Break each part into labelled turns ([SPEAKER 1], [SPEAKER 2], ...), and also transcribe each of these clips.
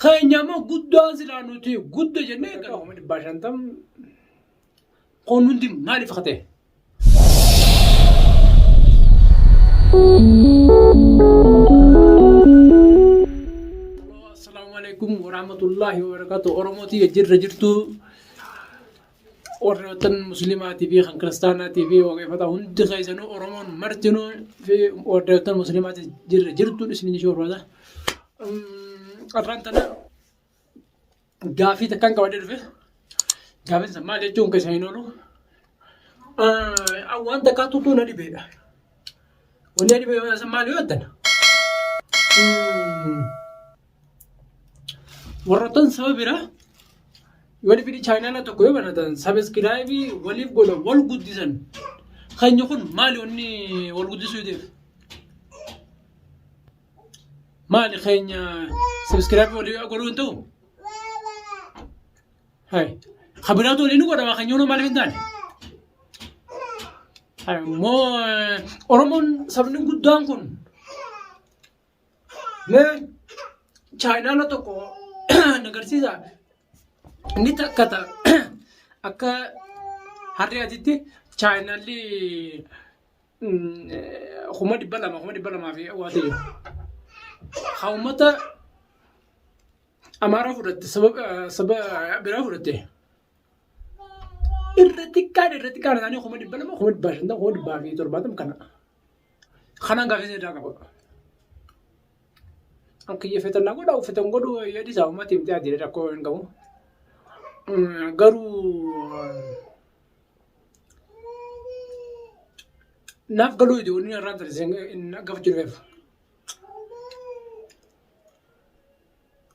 [SPEAKER 1] Keenya immoo guddaan silaa nuti gudda jennee gara 550,000 kun hundi maaliif akka ta'e? Assalaamu alaikum warahmatullaahi wabarakatuh. Oromoo tiyya jirra jirtu warroottan muslimaatii fi kan kiristaanaatii fi waaqeffataa hundi keessanuu Oromoon martinuu fi warroottan muslimaatii jirra jirtu isin jechuu barbaada. Arraan tana gaafii takkaan qabadhee dhufe. Gaafiin san maal jechuun keessa hin oolu. Waan takkaatu na dhibeedha. Wanni na dhibee san maal yoo jettan. Warroottan saba biraa yoo dhibbi chaayinaala tokko yoo banatan sabiskiraayibii waliif godhan wal guddisan. Keenya kun maali wanni wal guddisuu deef? Maali keenya subscribe walii godhuu hin ta'u? Hai. Kabiraatu walii nu godhama keenya hunoo maaliif hin taane? Hai immoo Oromoon sabni guddaan kun mee chaayinaala tokko nagarsiisa. Inni takka ta'a akka harree adiitti chaayinaalli 200,000 200,000 fi waa ta'e. Haa uummata Amaaraa fudhatte saba biraa fudhatte. Irra xiqqaan irra xiqqaan isaanii 200,000 500,000 570,000 kana. Kanaan gaafii irraa qaba. An kiyya fetan na godha uffatan godhu yaadi isaa uummata himtee adii rakkoo hin qabu. Garuu naaf galuu dide wanni irraan tana isin gaafachuu dhufeef.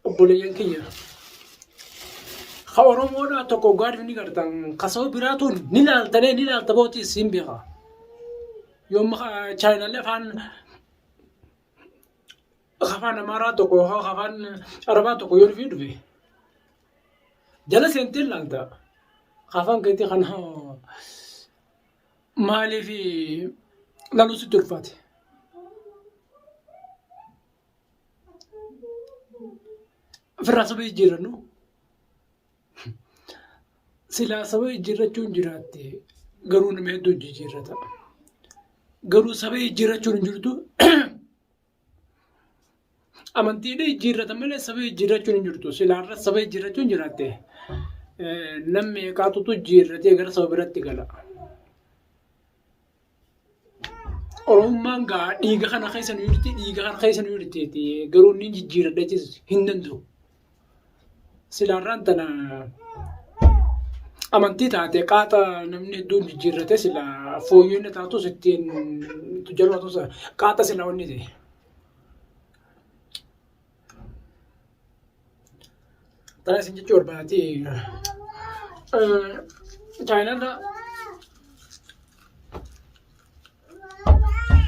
[SPEAKER 1] Obboleeyyan kiyya. Ka Oromoodhaa tokko gaariif ni gartan ka saba biraatu ni laaltanee ni laalta bootii siin beeka. Yoom chaayinaallee afaan afaan Amaaraa tokko yookaan afaan Arabaa tokko yoo dhufee dhufe jala seentee laalta. Afaan keetii kana maaliif laaluu sitti ulfaate? Ofirraa saba jijjiirrannu. Silaa saba jijjiirrachuun jiraatte garuu nama hedduu jijjiirrata. Garuu saba jijjiirrachuun hin jirtu. Amantiidha jijjiirrata malee saba jijjiirrachuun hin jirtu. Silaa irra saba jijjiirrachuun jiraatte namni meeqaatutu jijjiirratee gara saba biratti gala. Oromummaan gaa dhiiga kana keessa nu jirti, dhiiga kana keessa nu jirti. Garuu inni jijjiiradha jechuus hin danda'u. Silaarraan tana amantii taate qaaxa namni hedduun jijjiirrate sila fooyyonni taatus ittiin tujjalootus qaaxa sila wanni ta'e. Tana isin jechuu barbaadati. Chaayinaarra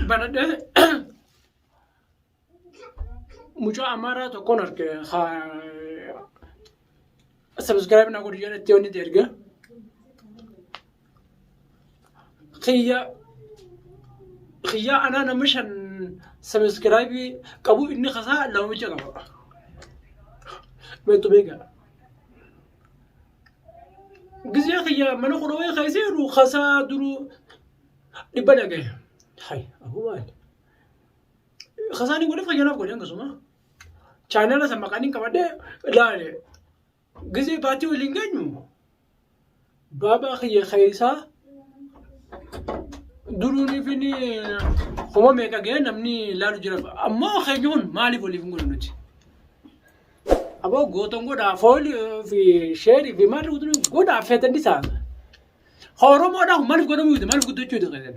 [SPEAKER 1] banadhee mucaa Amaaraa tokkoon arge subscribe na godhi jedhetti wanni itti erge. Kiyya kiyya anaa nama shan subscribe qabu inni kasaa lama bicha qaba. Beektu beekaa. Gizee kiyya mana kudha wayii keessa jiru kasaa duruu dhibba dhagaye. Hay aboo maali? Kasaanii godhe fayyanaaf godhe akkasuma. Chaayinaala san maqaan hin qabadhe ilaale. Gizee baatii waliin geenyu baabaa kiyya keessaa duruunii fi ni kuma meeqa ga'e namni ilaalu jira. Ammoo keenya kun maaliif waliif hin godhu nuti? Aboo gootan godhaa foolii fi sheerii fi maal godhaa feetan isaa. Oromoodhaaf maaliif godhamuu maaliif guddachuu keessan?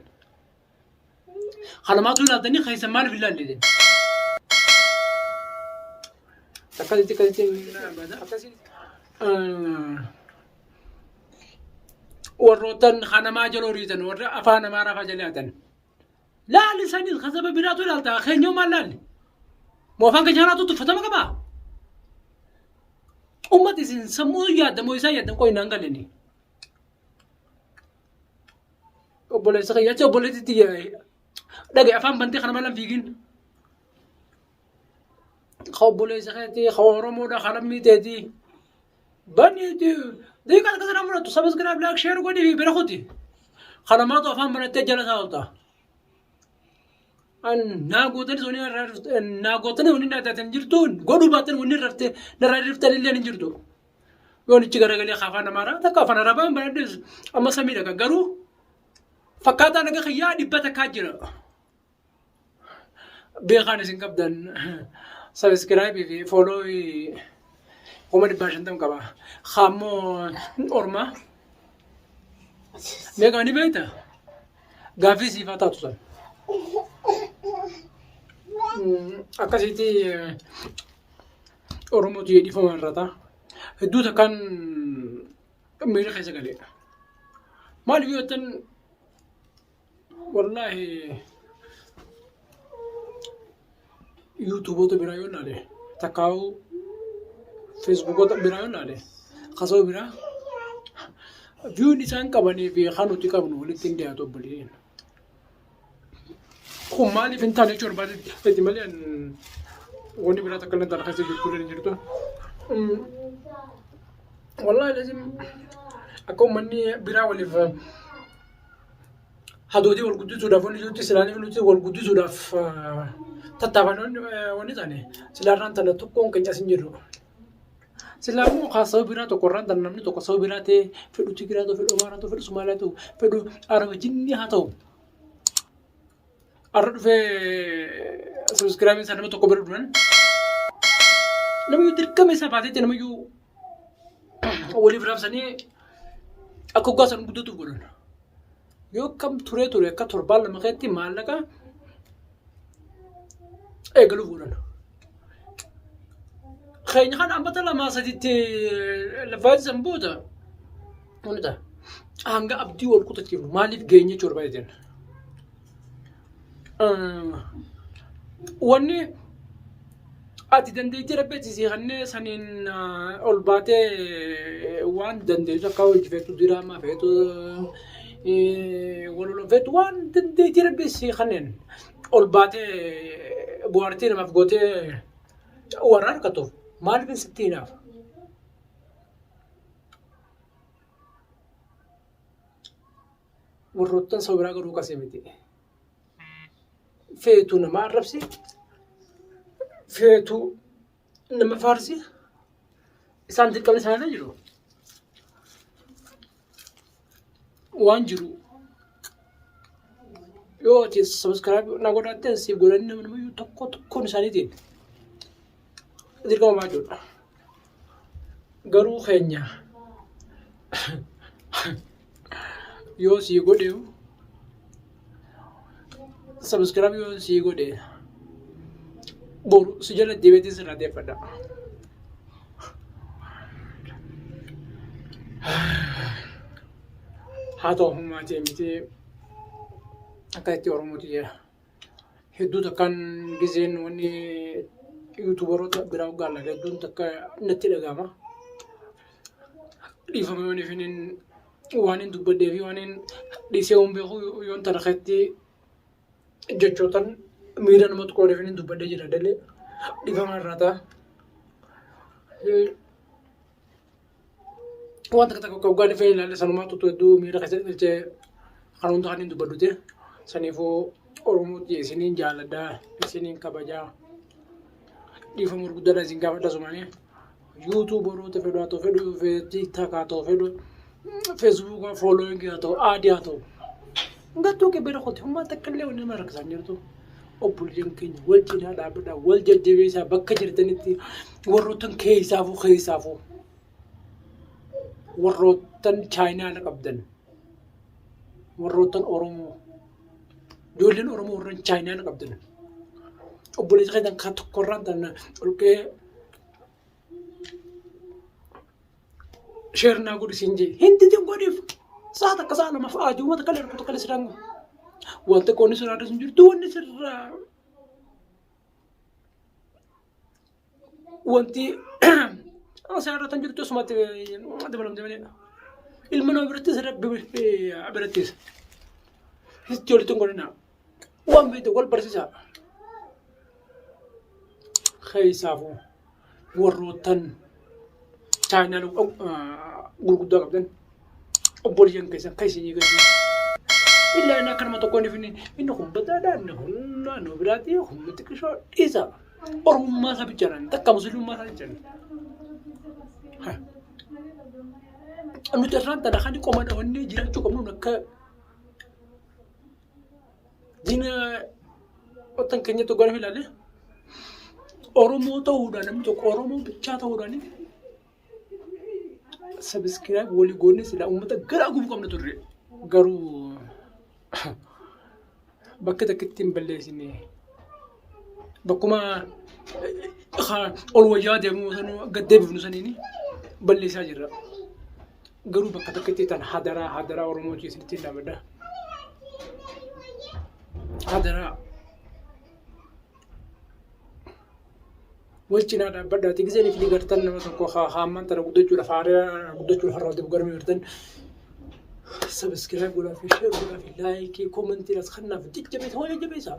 [SPEAKER 1] Kanamaatu ilaaltanii keessan maaliif hin ilaalle? Akkasitti akkasitti akkasitti. Warroottan kanamaa jala horiitan warra afaan amaaraa fa'aa jala yaatan. Laali sanis kan saba biraatu ilaalta keenyoo maal laalli? Moo afaan keenya kanaatu tuffatama qabaa? Ummati isin sammuu yaadda moo isaan yaaddan qoy naan galeni. Obboleessa kiyya achi obboleettii tiyya dhagaye afaan bantee kana malan fiigin. Ka obboleessa keetii, ka Oromoodha, ka lammii teetii. Baniiti daqiiqaa takka sana fudhattu subscribe like share godhii fi bira kuti. Kanamaatu afaan banattee jala taa'uta. Naa gootanii wanni naa gootanii wanni naa taatan jirtu godhuu baatan wanni irratti narraa dhiftan illee hin jirtu. Yoon ichi garagalee afaan amaaraa takka afaan arabaa hin baradhes amma samii dhaqa garuu fakkaataa naga kiyyaa dhibba takkaa jira. Beekaan isin qabdan subscribe fi follow 150,000 qaba. Kaammoo ormaa meeqa ni beekta? Gaaffii siif haa taatu san. Akkasitti Oromootu dhiifama irra ta'a. Hedduu takkaan miira keessa galee. Maaliif yoo jettan wallaahi yuutuuboota biraa yoo ilaale takkaa'uu feesbuukota biraa yoo ilaale kasoo biraa viyuun isaan qabanii fi kan nuti qabnu walitti hin dhiyaatu obboleeyyan. Kun maaliif hin taane jechuun barbaadetti malee wanni biraa takka illee tana keessa jirtu illee hin jirtu. Wallaahi lazim akka uummanni biraa waliif hadoodii wal guddisuudhaaf wanni jirutti silaaniif nuti wal guddisuudhaaf tattaafan wanni taane silaarraan tana tokkoon keenya as hin jirru. Silaa immoo kaa saba biraa tokko irraan tana namni tokko saba biraa ta'ee fedhu Tigiraa ta'u fedhu Amaaraa ta'u fedhu Somaaliyaa ta'u fedhu Araba jinnii haa ta'u. Arra dhufee sabiskiraabiin isaa nama tokko bira duran namayyuu dirqama isaa baateetti namayyuu waliif raabsanii akka hoggaa san guddatuuf godhan. Yoo akkam turee ture akka torbaan lama keessatti maallaqa eegaluuf godhan. Keenya kan ammata lamaa sadiitti lafaa san booda wanni ta'a. Hanga abdii wal kutachiifnu maaliif geenye jechuudha barbaade jenna. Wanni ati dandeettii rabbi ati sii kennee saniin ol baatee waan dandeessu akka hojii feetu diraamaa feetu waloloo feetu waan dandeettii rabbi sii kenneen ol baatee bohaartii namaaf gootee warra harkatuuf maaliif sitti hinaafa? Warroottan saba biraa garuu qasee miti. Feetu nama arrabsi, feetu nama faarsi, isaan dirqamni isaanirra jiru. Waan jiru yoo ati subscribe na godhatte siif godhanii nama namayyuu tokko tokkoon isaaniitiin dirqama baachuudha. Garuu keenya yoo sii godhe subscribe yoo sii godhe boru si jala deebiitiin sirraa deeffadha. Haa ta'u humnaatii miti akka itti Oromooti jira. Hedduu takkaan gizeen wanni yuutuubaroota biraa hoggaa laala hedduun takka natti dhaga'ama. Dhiifama yoon ifiniin waan hin dubbadhee fi waan hin dhiisee hin beeku yoon tana keessatti jechootan miira nama tuqoon ifiniin dubbadhee jira dalee dhiifama irraa ta'a. Waan takka takka hoggaan ifee ilaalle sanumaa tuttu hedduu miira keessatti galchee kan hunda kan hin dubbadhu ta'e saniifuu Oromootti isiniin jaaladha isiniin kabajaa dhiifama gurguddaadha isin gaafadha sumanii yuutuubaroota fedhu haa ta'u fedhu tiiktaak haa ta'u fedhu feesbuuka foolooyingii haa ta'u aadii haa ta'u gattuu kee bira kooti hummaa takka illee wanni nama rakkisaan jirtu obboleeyyan keenya wal cinaa dhaabbadhaa wal jajjabeessaa bakka jirtanitti warroottan keessaafuu keessaafuu warroottan chaayinaa qabdan warroottan Oromoo ijoolleen Oromoo warran chaayinaa qabdan obboleessa keessan kan tokkorraan tan olqee sheer naa godhi siin jee hin didin godhiif sa'a takka sa'a lama fa'a jiru takka illee takka illee siraan wanta qoonni sirraa hin jirtu wanni sirraa wanti asirra irratti hin jirtu asumatti dabalamte malee ilma nama birattis rabbi birattis hitti walitti hin godhina waan beekte wal barsiisaa. Keessaafuu warroottan chaayinaal gurguddaa qabdan obboleeyyan keessan kan isinii gadi. Illaa inni akka nama tokko inni inni kun badaadha inni kun naannoo biraati kun xiqqishoo dhiisa. Oromummaa isaa bichaadhaan takka musliimummaa isaa bichaadhaan. Nuti irraan tana kan qoma dhawannee jiraachuu qabnuun akka diina ottan keenyatti hogganuu ilaalle Oromoo ta'uudhaan namni tokko Oromoo bichaa ta'uudhaan sabiskiraayib walii goonee silaa uummata garaa gubuu qabna turre. Garuu bakka takkitti hin balleessine. Bakkuma ol wayyaa deemu sanuu gad deebifnu saniin balleessaa jirra. Garuu bakka takkitti tan hadaraa hadaraa Oromoo isinitti hin dhaabadha. Hadaraa. Wal cinaa dhaabbadhaati giseen ifni gartan nama tokko haammaan tana guddachuudhaaf haaraa guddachuudhaaf har'a deemu garmi gartan sabiskiraayib godhaa fi sheer godhaa fi laayikii koomentii as kannaaf jajjabeessa wal jajjabeessa.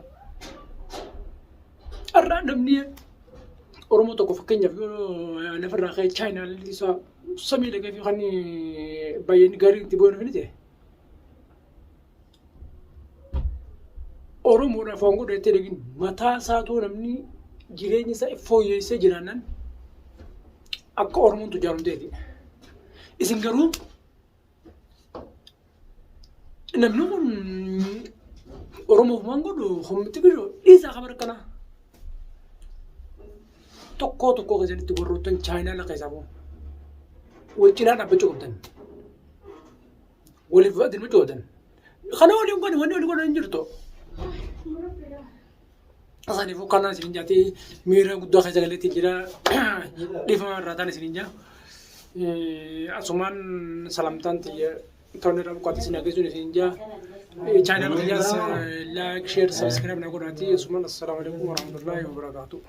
[SPEAKER 1] Har'aa namni Oromoo tokko fakkeenyaaf yoo lafarraa ka'ee chaayinaa isaa samii dhaqee fi kan baay'een gaarii itti bu'an fi ta'e. Oromoodhaaf waan godhe jettee dhagin mataa isaatuu namni jireenya isaa fooyyessee jiraannan akka Oromoon tujaaramteeti. Isin garuu namni kun Oromoof waan godhu humti gidduu dhiisaa kabar kanaa. Tokkoo tokkoo keessatti warroottan chaayinaa lafa isaa bu'u. Wal cinaa dhaabbachuu qabdan. Waliif dirmachuu qabdan. Kana waliin godhe wanni waliin godhan hin jirtu. Saniifuu kanaan isin jaati miira guddaa keessa galeetti jira. Dhiifama irraa ta'an isin jaa. Asumaan salamtaan tiyya ta'uun irraa buqqaatti isin dhageessuun isin jaa. Chaayinaan kiyyaas like, share, subscribe na godhaati. Asumaan assalaamu alaikum warahmatullahi wabarakaatuh.